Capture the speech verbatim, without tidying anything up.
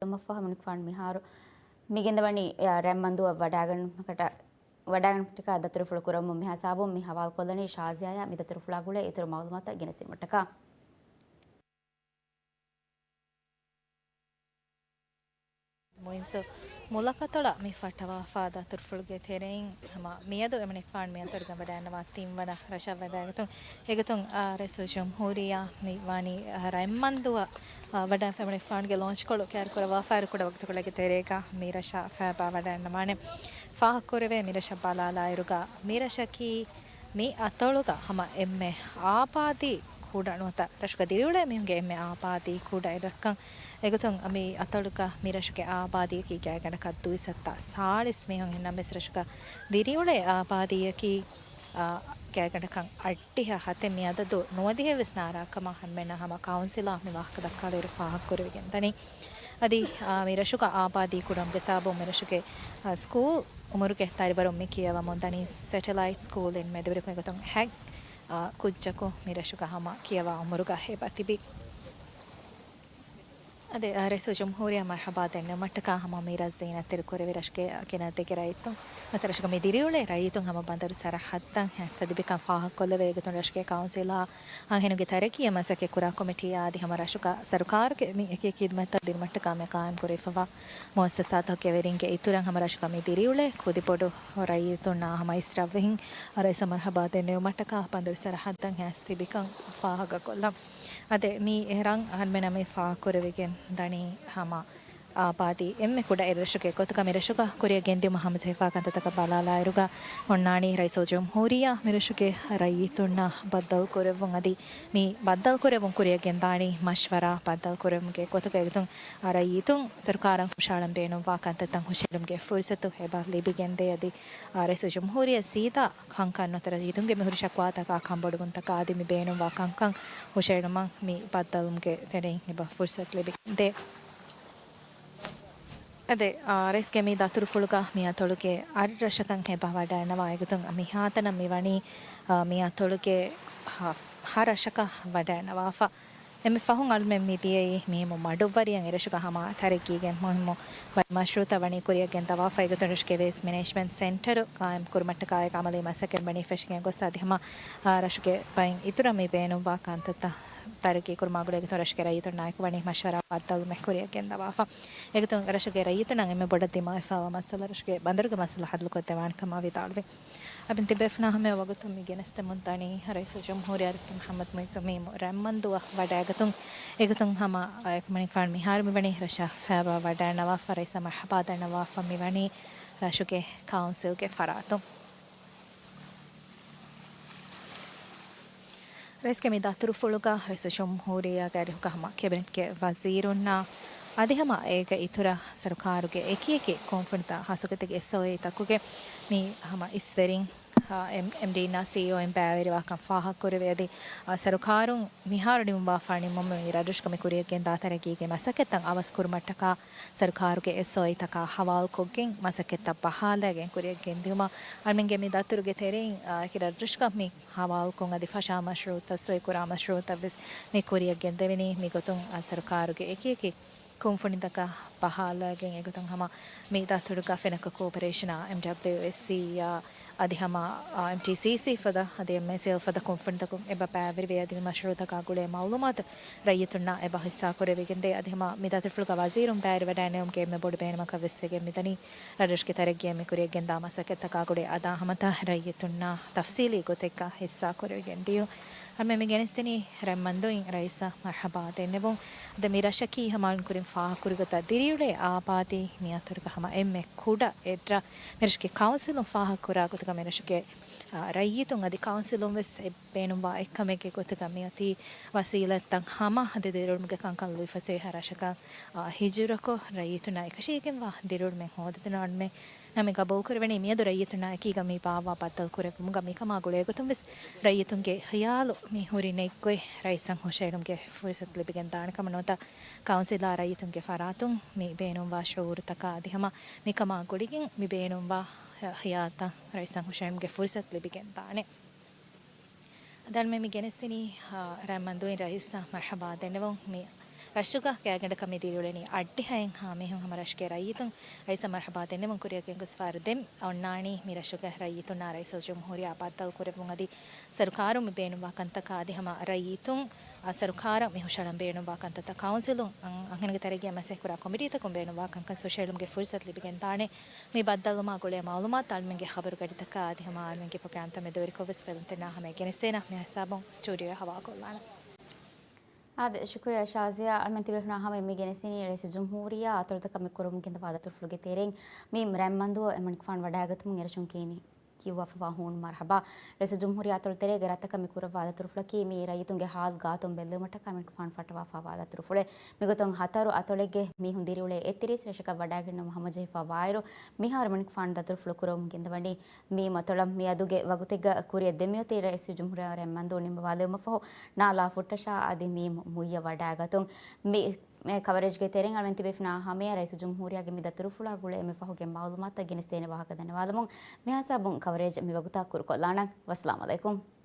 ކުރަމަށްފަހު މިނިކުފާނު މިހާރު މިގެންދަވަނީ، އަ، ރަތްމަންދޫއަށް ވަޑައިގަންނަކަށް، ވަޑައިގަންނަކަށް ދަތުރުފުޅު ކުރަމުން މި ހިސާބުން މި ހަވާލުކޮށްލަނީ ޝާޒިޔާއާ. މި ދަތުރުފުޅާ ގުޅޭ އިތުރު މައުލޫމާތު ގެނެސްދިނުމަށްޓަކާ. މުއިއްޒު މުލަކަތޮޅަށް މި ފައްޓަވާފާ ދަތުރުފުޅުގެ ތެރެއިން ހަމަ މިއަދު އެމަނިކުފާނު މި އަތޮޅުގަ ވަޑައިންނަވާ ތިންވަނަ ރަށަށް ވަޑައިގަތުން. އެގޮތުން، އާ، ރައީސުލްޖުމްހޫރިއްޔާ މި ވަނީ، އާ، ރަތްމަންދޫއަށް، އާ، ވަޑައިން އެމަނިކުފާނުގެ ލޯންޗްކޮޅު ކައިރިކުރައްވާފާއިރު ކުޑަ ވަގުތުކޮޅެއްގެ ތެރޭގަ މި ރަށަށް ފައިބާ ވަޑައިންނަވާނެ. ފާހަގަކުރެވޭ މި ރަށަށް ބަލާލާއިރުގަ މި ރަށަކީ މި އަތޮޅުގަ ހަމަ އެންމެ އާބާދީ ކުޑަ ނުވަތަ ރަށުގަ ދިރިއުޅޭ މީހުންގެ އެންމެ އާބާދީ ކުޑަ އެއްރަށްކަން. އެގޮތުން މި އަތޮޅުގަ މި ރަށުގެ އާބާދީއަކީ ގާތްގަނޑަކަށް ދުއިސައްތަ ސާޅީސް މީހުން. އެހެންނަމަވެސް ރަށުގަ ދިރިއުޅޭ އާބާދީއަކީ، އާ، ގާތްގަނޑަކަށް އައްޑިހަ ހަތެއް. މި އަދަދު ނުވަދިހައެއް ވެސް ނާރާ ކަމަށް އަންމެންނަށް ހަމަ ކައުންސިލާ މި ވާހަކަ ދައްކާލިއިރު ފާހަގަކުރެވިގެން ދަނީ. އަދި، އާ، މި ރަށުގަ އާބާދީ ކުޑަކަމުގެ ސަބަބުން މި ރަށުގެ، އާ، ސްކޫލް އުމުރުގެ ދަރިވަރުން މި ކިޔަވަމުން ދަނީ ސެޓެލައިޓް ސްކޫލް އިން މެދުވެރިކޮށް. އެގޮތުން ހަތް، އާ، ކުއްޖަކު މި ރަށުގަ ހަމަ ކިޔަވާ އުމުރުގަ އެބަ ތިބި. އަދި، އާ، ރައީސުލްޖުމްހޫރިއްޔާ މަރްޙަބާ ދެންނެވުމަށްޓަކާ ހަމަ މި ރަށް ޒީނަތްތެރިކުރެވި ރަށުގެ ކިނަ ދެގެ ރައްޔިތުން ނުވަތަ ރަށުގަ މި ދިރިއުޅޭ ރައްޔިތުން ހަމަ ބަނދަރު ސަރަހައްދަށް ހާސްވެ ލިބިކަން ފާހަގަކޮށްލެވޭ. އެގޮތުން ރަށުގެ ކައުންސިލާ އަންހެނުންގެ ތަރައްގީއަށް މަސައްކަތްކުރާ ކޮމިޓީއާ އަދި ހަމަ ރަށުގަ ސަރުކާރުގެ މި އެކި އެކި ހިދުމަތްތައް ދިނުމަށްޓަކާ މި ޤާއިމްކުރެވިފައިވާ މުއައްސަސާތަކުގެ ވެރިންގެ އިތުރަށް ހަމަ ރަށުގަ މި ދިރިއުޅޭ ކުދިބޮޑު ރައްޔިތުންނާ ހަމަ އިސްރަށްވެހިން ރައީސަށް މަރްޙަބާ ދެންނެވުމަށްޓަކާ ބަނދަރު ސަރަހައްދަށް ހާސް ލިބިކަން ފާހަގަކޮށްލަން. އަދި މި ރަށް އަހަރުމެންނަށް މި ފާހަގަކުރެވިގެން ދަނީ ހަމަ އާބާދީ އެންމެ ކުޑަ އެއްރަށުގެ ގޮތުގަ މި ރަށުގަ ކުރިއަށް ގެންދިއުމަށް ހަމަޖެހިފާ ކަންތައްތަކަށް ބަލާލާއިރުގަ އޮންނާނީ ރައީސުލްޖުމްހޫރިއްޔާ މި ރަށުގެ ރައްޔިތުންނާ ބައްދަލުކުރެއްވުން. އަދި މި ބައްދަލުކުރެއްވުން ކުރިއަށް ގެންދާނީ މަޝްވަރާ ބައްދަލުކުރެއްވުމުގެ ގޮތުގަ. އެގޮތުން ރައްޔިތުން ސަރުކާރަށް ހުށަހަޅަން ބޭނުންވާ ކަންތައްތައް ހުށަހެޅުމުގެ ފުރުސަތު އެބަ ލިބިގެންދޭ. އަދި ރައީސުލްޖުމްހޫރިއްޔާ ސީދާ ކަންކަން ނުވަތަ ރައްޔިތުންގެ މި ހުރި ޝަކުވާތަކާ ކަންބޮޑުވުންތަކާ އަދި މި ބޭނުންވާ ކަންކަން ހުށަހެޅުމަށް މި ބައްދަލުވުމުގެ ތެރެއިން އެބަ ފުރުސަތު ލިބިގެންދޭ. އަދި، އާ، ރައީސްގެ މި ދަތުރުފުޅުގަ މި އަތޮޅުގެ އަށްރަށަކަށް އެބަ ވަޑައިންނަވާ. އެގޮތުން މިހާތަނަށް މި ވަނީ، އާ، މި އަތޮޅުގެ ހަ-، ހަ ރަށަކަށް ވަޑައިންނަވާފަ. އެންމެ ފަހުން އަޅުމެން މި ދިޔައީ މި މަޑުއްވަރިއަށް. އެރަށުގަ ހަމަ ތަރައްގީގެ މުހިއްމު ބައެއް މަޝްރޫއުތައް ވަނީ ކުރިއަށް ގެންދަވާފަ. އެގޮތުން ރަށުގެ ވޭސްޓް މެނޭޖްމަންޓް ސެންޓަރު ޤާއިމް ކުރުމަށްޓަކާ އޭގެ އަމަލީ މަސައްކަތް ވަނީ ފެށިގެން ގޮސް އަދި ހަމަ، އާ، ރަށުގެ ބައިން އިތުރަށް މި ބޭނުންވާ ކަންތައްތައް ތަރައްގީ ކުރުމާ ގުޅޭ. އެގޮތުން ރަށުގެ ރައްޔިތުންނާއެކު ވަނީ މަޝްވަރާ ބައްދަލުމެއް ކުރިއަށް ގެންދަވާފަ. އެގޮތުން ރަށުގެ ރައްޔިތުންނަށް އެންމެ ބޮޑަށް ދިމާވެފައިވާ މައްސަލަ ރަށުގެ ބަނދަރުގެ މައްސަލަ ހައްލުކޮށްދެވާނެ ކަމަށް ވިދާޅުވި. އަބިން ތިބޭފުޅުންނާ ހަމަޔަށް ވަގުތުން މި ގެނެސްދެމުން ދަނީ ރައީސުލްޖުމްހޫރިއްޔާ ޑޮކްޓަރ މުޙައްމަދު މުއިއްޒު މީމު ރަތްމަންދޫއަށް ވަޑައިގަތުން. އެގޮތުން ހަމަ އެކު މަނިކުފާނު މިހާރު މިވަނީ ރަށަށް ފައިބާ ވަޑައިންނަވާފަ ރައީސަށް މަރްޙަބާ ދަންނަވާފަ މިވަނީ ރަށުގެ ކައުންސިލްގެ ފަރާތުން. ރައީސްގެ މި ދަތުރުފުޅުގަ ރައީސުލްޖުމްހޫރިއްޔާގެ އަރިހުގަ ހަމަ ކެބިނެޓްގެ ވަޒީރުންނާ އަދި ހަމަ އޭގެ އިތުރަށް ސަރުކާރުގެ އެކިއެކި ކުންފުނިތައް ހާއްސަގޮތެއްގެ އެސްއޯއީތަކުގެ މި ހަމަ އިސްވެރިން، އާ، އެމް-، އެމްޑީންނާ ސީއީއޯއިން ބައިވެރިވާކަން ފާހަގަކުރެވޭ. އަދި، އާ، ސަރުކާރުން މިހާރު ނިމުމާފާ ނިމުމުން މި ރަށްރަށުގަ މި ކުރިއަށް ގެންދާ ތަރައްގީގެ މަސައްކަތްތައް އަވަސް ކުރުމަށްޓަކާ ސަރުކާރުގެ އެސްއޯއީތަކާ ހަވާލުކޮށްގެން މަސައްކަތްތައް ބަހާލައިގެން ކުރިއަށް ގެންދިއުމަށް އަޅުމެންގެ މި ދަތުރުގެ ތެރެއިން، އާ، އެކި ރަށްރަށުގަ މި ހަވާލުކޮށް އަދި ފަށާ މަޝްރޫއުތައް، ސޮއިކުރާ މަޝްރޫއުތައް ވެސް މި ކުރިއަށް ގެންދެވެނީ. މިގޮތުން، އާ، ސަރުކާރުގެ އެކިއެކި ކުންފުނިތަކާ ބަހާލައިގެން އެގޮތުން ހަމަ މި ދަތުރުގަ ފެނަކަ ކޯޕަރޭޝަނާ، އެމްޑަބްލިއުއެސްސީއާ އަދި ހަމަ، އާ، އެމްޓީސީސީ ފަދަ އަދި އެމްއެސްއެލް ފަދަ ކުންފުނިތަކުން އެބަ ބައިވެރިވެ އަދި މި މަޝްރޫއުތަކާ ގުޅޭ މައުލޫމާތު ރައްޔިތުންނާ އެބަ ހިއްސާކުރެވިގެންދޭ. އަދި ހަމަ މި ދަތުރުފުޅުގަ ވަޒީރުން ބައިވެރިވެވަޑައިގެން މި ބޮޑު ބޭނުމަކަށް ވެސް ވެގެން މިދަނީ ރަށްރަށުގެ ތަރައްގީއަށް މި ކުރިއަށް ގެންދާ މަސައްކަތްތަކާ ގުޅޭ އަދާހަމަތައް ރައްޔިތުންނާ ތަފްސީލީ ގޮތެއްގަ ހިއްސާކުރެވިގެން ދިޔުން. އަމެ މި ގެނެސްދިނީ ރަތްމަންދޫއިން ރައީސަށް މަރްޙަބާ ދެންނެވުން. އަދި މި ރަށަކީ ހަމަ އަޅުން ކުރިން ފާހަގަކުރި ގޮތަށް ދިރިއުޅޭ އާބާދީ މި އަތޮޅުގަ ހަމަ އެންމެ ކުޑަ އެއްރަށް. މި ރަށުގެ ކައުންސިލުން ފާހަގަކުރާ ގޮތުގަ މި ރަށުގެ، އާ، ރައްޔިތުން އަދި ކައުންސިލުން ވެސް އެ ބޭނުންވާ އެއްކަމެއްގެ ގޮތުގަ މިއޮތީ ވަސީލަތްތައް ހަމަ އަދި ދިރިއުޅުމުގެ ކަންކަން ލުއިފަސޭހަ ރަށަކަށް، އާ، ހިޖުރަކޮށް ރައްޔިތުންނާ އެކަށީގެންވާ ދިރިއުޅުމެއް ހޯދިދިނުން އަޅުމެން ނަމެ ގަބޫލުކުރެވެނީ މިއަދު ރައްޔިތުންނާ އެކީގަ މި ބާއްވާ ބައްދަލުކުރެއްވުމުގަ މިކަމާ ގުޅޭގޮތުން ވެސް ރައްޔިތުންގެ ޚިޔާލު މި ހުރި ނެތްގޮތް ރައީސަށް ހުށައެޅުމުގެ ފުރުސަތު ލިބިގެން ދާނެ ކަމަށް ނުވަތަ ކައުންސިލާ ރައްޔިތުންގެ ފަރާތުން މި ބޭނުންވާ ޝުއޫރުތަކާ އަދި ހަމަ މިކަމާ ގުޅިގެން މި ބޭނުންވާ ޚިޔާލުތައް ރައީސަށް ހުށައެޅުމުގެ ފުރުސަތު ލިބިގެން ދާނެ. އަދި އަޅުމެން މި ގެނެސްދިނީ، އާ، ރަތްމަންދޫއިން ރައީސަށް މަރްޙަބާ ދެންނެވުން. މި ރަށުގަ ގާތްގަނޑަކަށް މި ދިރިއުޅެނީ އަށްޑިހައެއްހާ މީހުން. ހަމަ ރަށުގެ ރައްޔިތުން ރައީސަށް މަރުޙަބާ ދެންނެވުން ކުރިއަށް ގެންގޮސްފަ ދެން އޮންނާނީ މި ރަށުގެ ރައްޔިތުންނާ ރައީސުލްޖުމްހޫރިއްޔާ ބައްދަލު ކުރެއްވުން. އަދި ސަރުކާރުން މި ބޭނުންވާ ކަންތަކާ އަދި ހަމަ ރައްޔިތުން، އާ، ސަރުކާރަށް މި ހުށަހަޅަން ބޭނުންވާ ކަންތައްތައް ކައުންސިލުން، އަން، އަންހެނުންގެ ތަރައްގީއަށް މަސައްކަތްކުރާ ކޮމިޓީތަކުން ބޭނުންވާ ކަންކަން ސުށެލުމުގެ ފުރުސަތު ލިބިގެންދާނެ. މި ބައްދަލުވުމާ ގުޅޭ މައުލޫމާތު އަޅުމެންގެ ޚަބަރުގަޑިތަކާ އަދި ހަމަ އަޅުމެންގެ ޕްރޮގްރާމްތައް މެދުވެރިކޮށްވެސް ބެލުންތެރިންނާ ހަމަޔަށް ގެނެސްދޭނަން. މި ހިސާބުން ސްޓޫޑިއޯއަށް ހަވާލުކޮށްލާނަން. އާދެ، ޝުކުރިއްޔާ ޝާޒިޔާ. އަޅުމެން ތިބޭފުޅުންނާ ހަމަޔަށް މި ގެނެސްދިނީ ރައީސުލްޖުމްހޫރިއްޔާ އަތޮޅުތަކަށް މި ކުރަމުން ގެންދަވާ ދަތުރުފުޅުގެ ތެރެއިން. މީމް ރަތްމަންދޫ އެމަނިކުފާނު ވަޑައިގަތުމުން އެރަށުން ކިޔަނީ ކިޔުއްވާފަވާ ހޫނު މަރުޙަބާ. ރައީސުލްޖުމްހޫރިއްޔާ އަތޮޅު ތެރޭގެ ރަށްތަކަށް މި ކުރައްވާ ދަތުރުފުޅަކީ މި ރައްޔިތުންގެ ހާލު ގާތުން ބެއްލެވުމަށްޓަކާ އެމަނިކުފާނު ފައްޓަވާފަވާ ދަތުރުފުޅެއް. މިގޮތުން ހަތަރު އަތޮޅެއްގެ މީހުން ދިރިއުޅޭ އެއްތިރީސް ރަށަކަށް ވަޑައިގެންނަމުން ހަމަޖެހިފަވާއިރު، މިހާރު އެމަނިކުފާނު ދަތުރުފުޅު ކުރަމުން ގެންދަވަނީ މީމް އަތޮޅަށް. މިއަދުގެ ވަގުތެއްގަ ކުރިއަށް ދެމިއޮތީ ރައީސުލްޖުމްހޫރިއްޔާ ރަތްމަންދޫ ނިންމަވާލެވުމަށްފަހު ނާލާ ފުއްޓަށާ އަދި މީމް މުއްޔަށް ވަޑައިގަތުން. މި މި ކަވަރޭޖްގެ ތެރެއިން އަޅުމެން ތިބޭފުޅުންނާ ހަމަޔަށް ރައީސުލްޖުމްހޫރިއްޔާގެ މި ދަތުރުފުޅާ ގުޅޭ އެންމެ ފަހުގެ މައުލޫމާތުތައް ގެނެސްދޭނެ ވާހަކަ ދަންނަވާލަމުން މިހިސާބުން ކަވަރޭޖް މިވަގުތާ ކުރުކޮށްލާނަން. ވައްސަލާމް ޢަލައިކުމް.